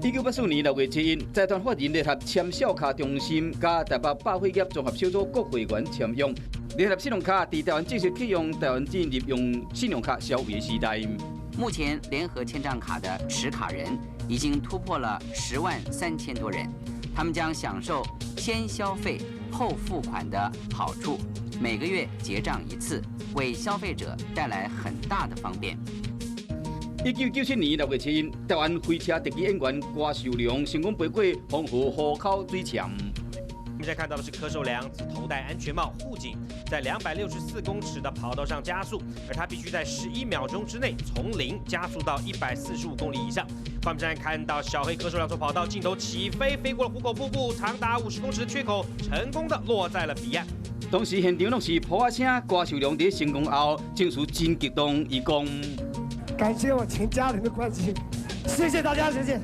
1984年6月7日，財團法人聯合簽銷卡中心佮台北百貨業綜合小組各會員簽約，聯合信用卡佇台灣正式啟用，台灣進入用信用卡消費的時代。目前聯合簽帳卡的持卡人已經突破了10萬3千多人，他們將享受先消費後付款的好處，每個月結賬一次，為消費者帶來很大的方便。1997年6月7日，台灣飛車特技演員郭壽良成功飛過澎湖湖口水塹。我們現在看到的是柯受良頭戴安全帽護頸，在264公尺的跑道上加速，而他必須在11秒鐘之內從零加速到145公里以上。畫面上看到小黑柯受良從跑道盡頭起飛，飛過了湖口瀑布，長達50公尺的缺口，成功的落在了彼岸。當時現場攏是噗仔聲，郭壽良佇成功後，情緒真激動，伊講：感謝我全家人的關心，謝謝大家，謝謝。